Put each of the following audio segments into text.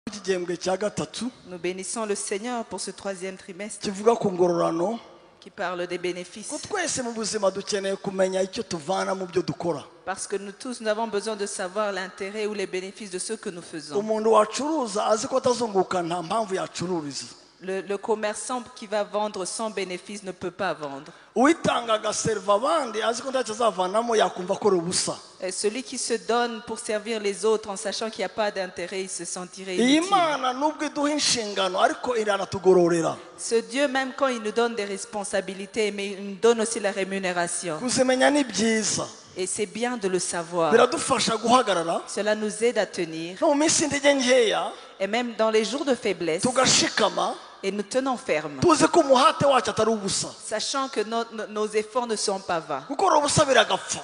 Iki gihembwe cya gatatu Nous bénissons le Seigneur pour ce troisième trimestre kivuga ku ngororano qui parle des bénéfices. Ko twese mu buzima dukeneye kumenya icyo tuvana mu byo dukora. Parce que nous tous, nous avons besoin de savoir l'intérêt ou les bénéfices de ce que nous faisons. Umuntu wacuruza azi ko atazunguka nta mpamvu yacururiza. Le commerçant qui va vendre sans bénéfice ne peut pas vendre. Uwitanga agaseriva abandi azi ko ntacyo azavanamo yakumva akora ubusa. Et celui qui se donne pour servir les autres en sachant qu'il n'y a pas d'intérêt, il se sentirait Iyi inutile. Mana nubwo iduha inshingano ariko iranatugororera. Ce Dieu, même quand il nous donne des responsabilités, mais il nous donne aussi la rémunération. Kuzimenya ni byiza. Et c'est bien de le savoir. Biradufasha guhagarara Cela nous aide à tenir. No mu minsi intege nkeya Et même dans les jours de faiblesse, tugashikama et nous tenons ferme, tuzi ko umuhate wacu atari ubusa. Sachant que nos efforts ne sont pas vains. Gukora ubusa biragapfa,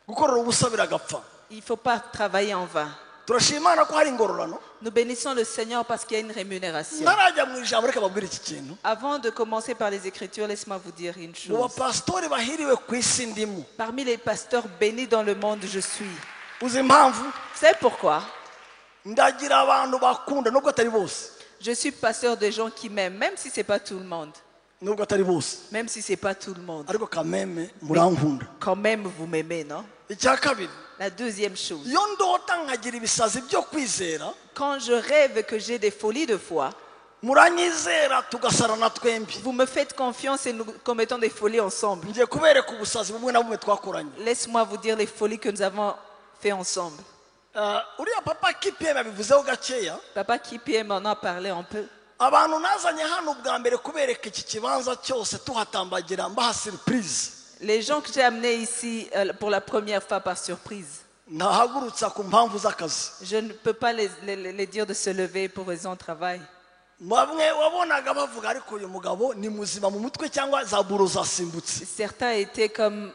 gukorera ubusa biragapfa. Il ne faut pas travailler en vain. Turashima Imana ko hari ingororano. Nous bénissons le Seigneur parce qu'il y a une rémunération. Ntarajya mu ijambo reka babwire iki kintu. Avant de commencer par les Écritures, laisse-moi vous dire une Mu chose. Bapasitori bahiriwe ku isi ndimo. Parmi les pasteurs bénis dans le monde, je suis. Uzi impamvu? Vous savez pourquoi? Ndagira abantu bakunda nubwo atari bose. Je suis pasteur des gens qui m'aiment, même si ce n'est pas tout le monde. Nubwo atari bose. Même si ce n'est pas tout le monde. Ariko kameme murankunda. Quand même, vous m'aimez, non? Icya kabiri, La deuxième chose, iyo ndota nkagira ibisazi byo kwizera, quand je rêve que j'ai des folies de foi, muranyizera tugasarana twembi. Vous me faites confiance et nous commettons des folies ensemble. Ngiye kubereka ubusazi bumwe na bumwe twakoranye. Laisse-moi vous dire les folies que nous avons fait ensemble. Uriya papa KPM yabivuzeho gakeya. Papa KPM en a parlé un peu. Abantu nazanye hano bwa mbere kubereka iki kibanza cyose tuhatambagira mbaha surprise. Les gens que j'ai amenés ici pour la première fois par surprise, Ntahagurutsa ku mpamvu z'akazi. Je ne peux pas les dire de se lever pour raison de travail. Bamwe wabonaga bavuga ariko uyu mugabo ni muzima mu mutwe cyangwa za buro zasimbutse. Certains étaient comme,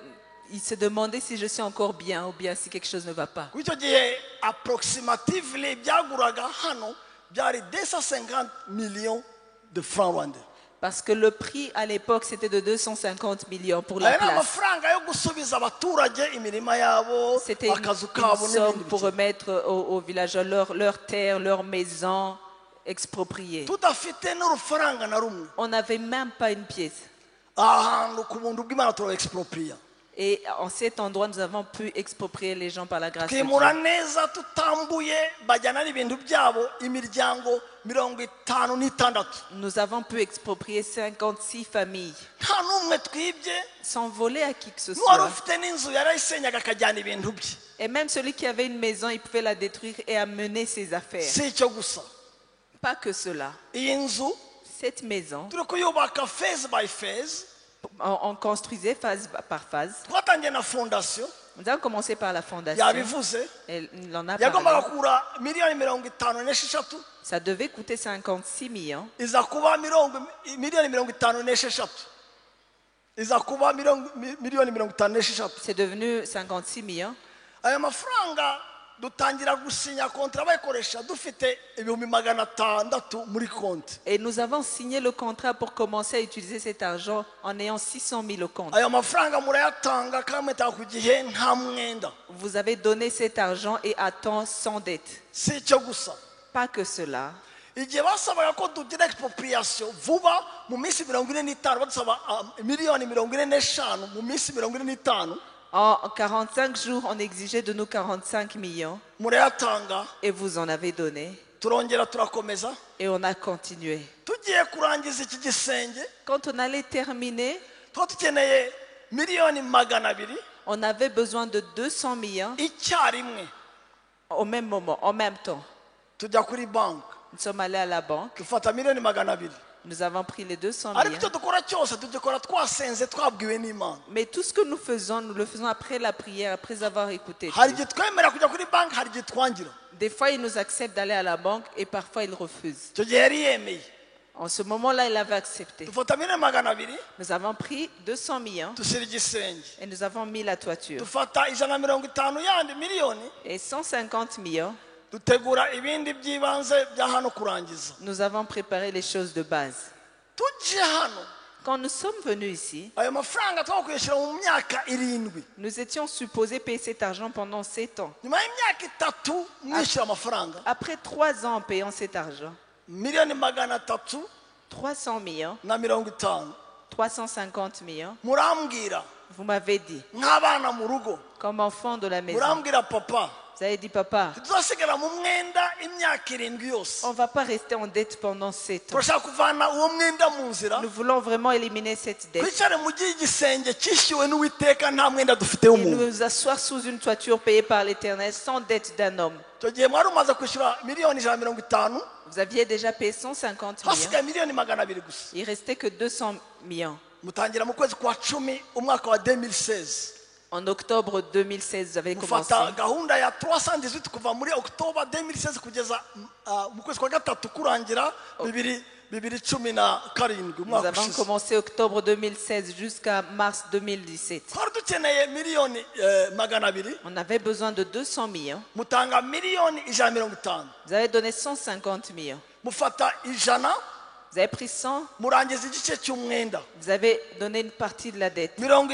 ils se demandaient si je suis encore bien ou bien si quelque chose ne va pas. Kuri icyo gihe approximatively byaguraga hano byari 250 millions de francs rwandais. Parce que le prix à l'époque, c'était de 250 millions pour la Aya ni place. Amafaranga yo gusubiza abaturage imirima yabo, C'était akazu une kabo somme n'ibindi pour bikeye. Remettre aux villageois leur terre, leur maison expropriée. Tudafite n'urufaranga na rumwe. On n'avait même pas une pièce. Aha hantu ku buntu bw'Imana turaba expropriya. Et en cet endroit, nous avons pu exproprier les gens par la grâce de Dieu. Twimura neza tutambuye bajyana n'ibintu byabo imiryango mirongo itanu n'itandatu. Nous avons pu exproprier 56 familles Nta n'umwe twibye. Sans voler à qui que ce N'uwari soit. Ufite n'inzu yarayisenyaga akajyana ibintu bye. Et même celui qui avait une maison, il pouvait la détruire et amener ses affaires. Si icyo gusa. Pas que cela. Iyi nzu Cette maison, turi kuyubaka phase by phase. on construisait phase par phase. Twatangiye na fondation. Nous avons commencé par la fondation. Yabivuze. Elle il en a Yagombaga parlé. kugura miliyoni mirongo itanu n'esheshatu. Ça devait coûter 56 millions. Iza kuba mirongo miliyoni mirongo itanu n'esheshatu, iza kuba mirongo- mi- miliyoni mirongo itanu n'esheshatu. C'est devenu 56 millions. Aya mafaranga dutangira gusinya contrat bayikoresha dufite ibihumbi magana atandatu muri konti. Et nous avons signé le contrat pour commencer à utiliser cet argent en ayant 600 000 au compte. Ayo mafaranga murayatanga kandi mutanga ku gihe nta mwenda. Vous avez donné cet argent et à temps sans dette. Si icyo gusa. Pas que cela. Igihe basabaga ko tugira expropriation vuba mu minsi mirongo ine n'itanu badusaba ah, miliyoni mirongo ine n'eshanu mu minsi mirongo ine n'itanu. En 45 jours, on exigeait de nous 45 millions Murayatanga. Et vous en avez donné. Turongera turakomeza. Et on a continué. Tugiye kurangiza iki gisenge, Quand on allait terminer, tuba dukeneye miliyoni magana abiri on avait besoin de 200 millions icyarimwe. Au même moment, en même temps. Tujya kuri banki. Nous sommes allés à la banque, Dufata miliyoni magana abiri. Nous avons pris les 200 Ariko millions. icyo dukora cyose tugikora twasenze twabwiwe n'Imana. Mais tout ce que nous faisons, nous le faisons après la prière, après avoir écouté Hari Dieu. Igihe twemera kujya kuri banki, hari igihe twangira. Des fois, il nous accepte d'aller à la banque et parfois, il refuse. Icyo gihe yari yemeye. En ce moment-là, il avait accepté. Dufata miliyoni magana abiri. Nous avons pris 200 millions Dushyira igisenge. Et nous avons mis la toiture. Dufata ijana na mirongo itanu yandi miliyoni. Et 150 millions, Dutegura ibindi by'ibanze bya hano kurangiza. Nous avons préparé les choses de base. Tujye hano. Quand nous sommes venus ici, ayo mafaranga twakwishyura mu myaka 7. Nous étions supposés payer cet argent pendant 7 ans. Nyuma y'imyaka 3 mwishyura amafaranga. Après 3 ans en payant cet argent, miliyoni 300 300 millions, na 50. 350 millions, Murambwira vous m'avez dit, nk'abana mu rugo, comme enfant de la maison, murambwira papa, vous avez dit, papa, tuzasigara mu mwenda imyaka 7 yose. on ne va pas rester en dette pendant 7 ans. Turashaka kuvana uwo mwenda mu nzira. Nous voulons vraiment éliminer cette dette. Twicare mu gihe igisenge cyishyuwe n'Uwiteka nta mwenda dufite Et w'umuntu. nous asseoir sous une toiture payée par l'Éternel sans dette d'un homme. Icyo gihe mwari umaze kwishyura miliyoni 150. Vous aviez déjà payé 150 millions. Hasigaye miliyoni 200 gusa. Il restait que 200 millions. Mutangira mu kwezi kwa 10 umwaka wa 2016. En octobre 2016, vous avez commencé. Mufata gahunda ya 318 kuva muri October 2016 kugeza mu kwezi kwa 3 kurangira 2017 Nous umwaka avons ushize. commencé octobre 2016 jusqu'à mars 2017. Twari dukeneye miliyoni 200. On avait besoin de 200 millions. Mutanga miliyoni 150. Vous avez donné 150 millions. Mufata 100. Vous avez pris 100. Murangiza igice cy'umwenda. Vous avez donné une partie de la dette. 50.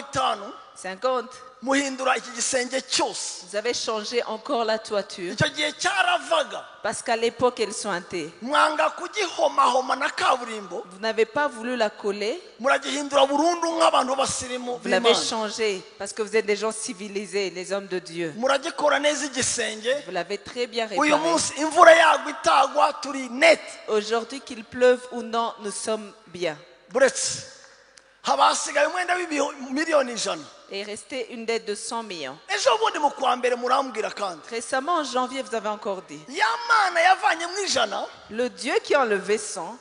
50. Muhindura iki gisenge cyose. Vous avez changé encore la toiture. Icyo gihe cyaravaga. Parce qu'à l'époque, elle suintait. Mwanga kugihomahoma na kaburimbo. Vous n'avez pas voulu la coller. Muragihindura burundu nk'abantu b'abasirimu Vous l'avez b'Imana. changé parce que vous êtes des gens civilisés, les hommes de Dieu. Muragikora neza igisenge. Vous l'avez très bien Uyu réparé. munsi imvura yagwa itagwa turi net. Aujourd'hui, qu'il pleuve ou non, nous sommes bien. Buretse haba hasigaye umwenda miliyoni 100. Et il restait une dette de 100 millions. Ejo bundi mu kwa mbere murambwira kandi. Récemment, en janvier, vous avez encore dit, Ya Mana yavanyemo 100 le Dieu qui a enlevé 100,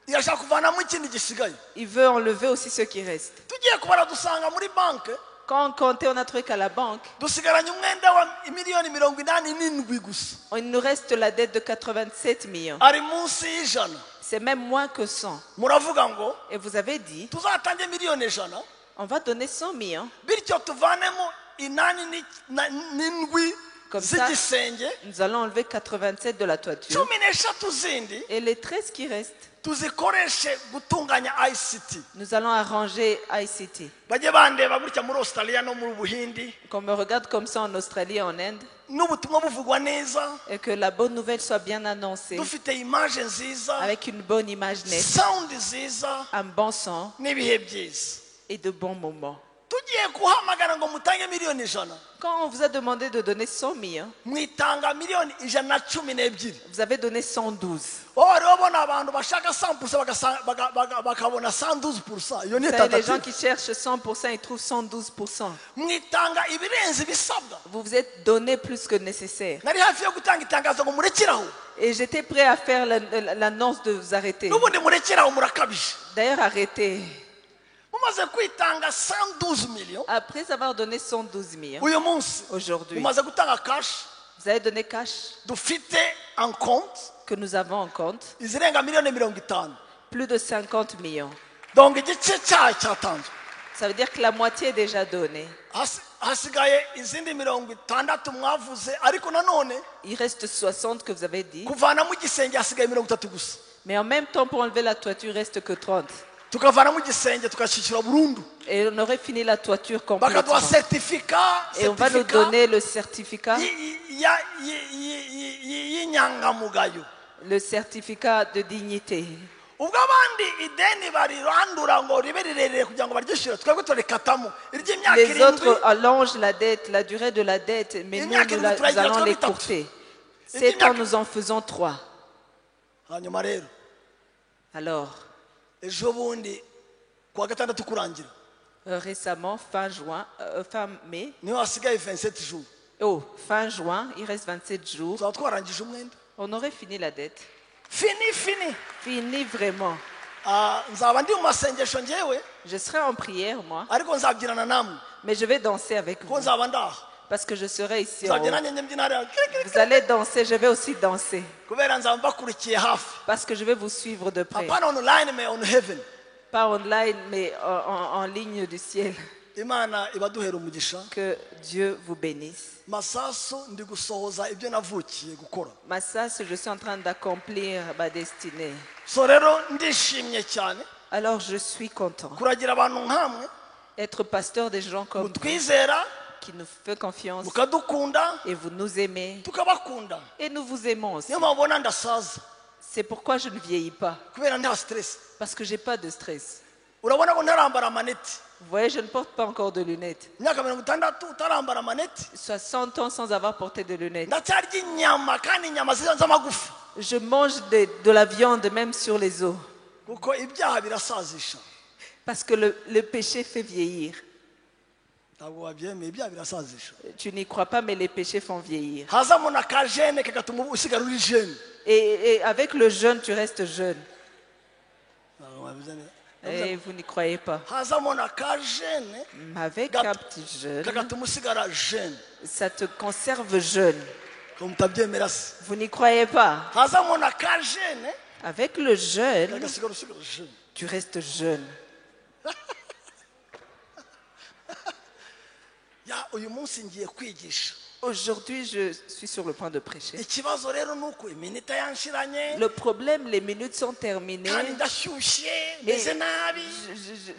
irashaka kuvanamo ikindi gisigaye. il veut enlever aussi ce qui reste. Tugiye kubara dusanga muri banke Quand on comptait, on a trouvé qu'à la banque, dusigaranye umwenda wa miliyoni 87 gusa. il nous reste la dette de 87 millions. Ari munsi y'ijana. C'est même moins que 100. Muravuga ngo Et vous avez dit, tuzatange miliyoni 100 on va donner 100 millions. bityo tuvanemo 87 Comme ça, z'igisenge, nous allons enlever 87 de la toiture. 13 zindi Et les 13 qui restent, tuzikoreshe gutunganya ICT. nous allons arranger ICT. Bajye bandeba gutya muri Australia no mu Buhindi. Qu'on me regarde comme ça en Australie et en Inde. N'ubutumwa buvugwa neza. Et que la bonne nouvelle soit bien annoncée. Dufite image nziza, Avec une bonne image nette, sound nziza, un bon son n'ibihe byiza. et de bons moments. Tugiye guhamagara ngo mutange miliyoni 100. Quand on vous a demandé de donner 100 millions, Mwitanga miliyoni 112. vous avez donné 112. Wowe wari wabona abantu bashaka 100% bakabona 112%. Iyo ni Vous savez, les gens tentative. qui cherchent 100%, ils trouvent 112%. Mwitanga ibirenze ibisabwa. Vous vous êtes donné plus que nécessaire. Nari hafi yo gutanga itangazo ngo murekeraho. Et j'étais prêt à faire l'annonce de vous arrêter. N'ubundi murekeraho murakabije. D'ailleurs, arrêtez. Mumaze kwitanga 112 millions. Après avoir donné 112 millions, Uyu munsi aujourd'hui, mumaze gutanga cash vous avez donné cash dufite en compte que nous avons en compte, izirenga miliyoni 50. plus de 50 millions. Donc igice cyayo cyatanzwe. Ça veut dire que la moitié est déjà donnée. Hasigaye izindi 60 mwavuze ariko nanone Il reste 60 que vous avez dit. kuvanamo igisenge hasigaye 30 gusa. Mais en même temps, pour enlever la toiture, il reste que 30. Tukavanamo igisenge tukashyishyura burundu. Et on aurait fini la toiture complètement. Bakaduha certificat, Et on va nous certificat donner le certificat, y'inyangamugayo. le certificat de dignité. Ubwo abandi ideni barirandura ngo ribe rirerire kugira ngo baryishyure, twebwe turarikatamo iry'imyaka Les 7. autres allongent la dette, la durée de la dette, mais nous, nous allons l'écourter. 7 ans, nous en faisons 3. Hanyuma rero Alors, ejo bundi kuwa gatandatu kurangira, récemment, fin juin, fin mai, niho hasigaye 27 jours. oh, fin juin, il reste 27 jours, Tuzaba twarangije umwenda. on aurait fini la dette. Fini, fini. Fini vraiment. Nzaba ndi mu masengesho njyewe. Je serai en prière, moi, Ariko nzabyinana namwe. mais je vais danser avec Kuko vous. nzaba ndaha. Parce que je serai ici en haut. Nzabyina nanjye mbyina hariya. Vous allez danser, je vais aussi danser. Kubera nzaba mbakurikiye hafi. Parce que je vais vous suivre de près. Apana online mais on heaven. Pas online, mais en ligne du ciel. Imana ibaduhera umugisha. Que Dieu vous bénisse. Masasu ndi gusohoza ibyo navukiye gukora. Masasu, je suis en train d'accomplir ma destinée. So rero ndishimye cyane. Alors je suis content. Kuragira abantu nkamwe Être pasteur des gens comme vous mutwizera qui nous fait confiance mukadukunda et vous nous aimez tukabakunda. Et nous vous aimons aussi. Niyo mpamvu ubona ndasaza C'est pourquoi je ne vieillis pas, kubera nta stress. Parce que j'ai pas de stress. Urabona ko ntarambara amaneti. Vous voyez, je ne porte pas encore de lunettes. Imyaka 60 utarambara amaneti. 60 ans sans avoir porté de lunettes. Ndacyarya inyama kandi inyama ziza z'amagufa. Je mange de la viande même sur les os. Kuko ibyaha birasazisha. Parce que le péché fait vieillir. Ntabwo wabyemeye ibyaha birasazisha. Tu n'y crois pas, mais les péchés font vieillir. Hazamo na ka jeûne kagatuma usigara uri jeune. Et avec le jeûne, tu restes jeune. Ntabwo wabivuze neza. Et vous n'y croyez pas. Hazamo na ka jeûne Avec un petit jeûne, kagatuma usigara jeune. Ça te conserve jeune. Ko mutabyemera se. Vous n'y croyez pas. Hazamo na ka jeûne Avec le jeûne, kagasigara usigara jeune. Tu restes jeune. Ya uyu munsi ngiye kwigisha. Aujourd'hui, je suis sur le point de prêcher. Ikibazo rero ni uko iminota yanshiranye Le problème, les minutes sont terminées. Kandi ndashyushye meze nabi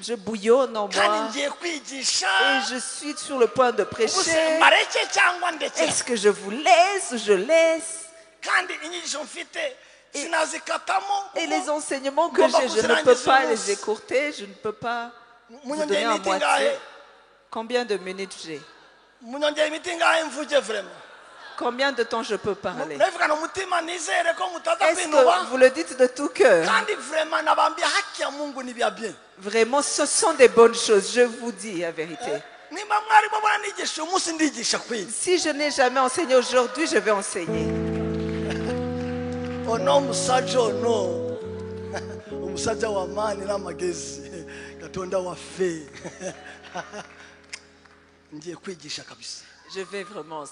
Je bouillonne en kandi moi. Ngiye kwigisha. Et je suis sur le point de Ubuse prêcher. mbareke cyangwa ndeke? Est-ce que je vous laisse ou je laisse? Kandi inyigisho mfite sinazikatamo. Et les enseignements que j'ai, je ne peux pas les écourter, je ne peux pas vous donner en moitié. Combien de minutes j'ai? Munyongera iminota ingahe mvuge vraiment? Combien de temps je peux parler? Ndabivugana umutima nizere ko mutaza Est-ce kwinuba. que vous le dites de tout cœur? Kandi vraiment nabambia haki ya Mungu ni bya bien. Vraiment, ce sont des bonnes choses, je vous dis la vérité. Nimba mwari mubona nigisha uyu munsi ndigisha kwiga. Si je n'ai jamais enseigné aujourd'hui, je vais enseigner. Ono omusajja ono omusajja w'amaanyi n'amagezi Katonda waffe ngiye kwigisha kabisa. Je vais vraiment enseigner.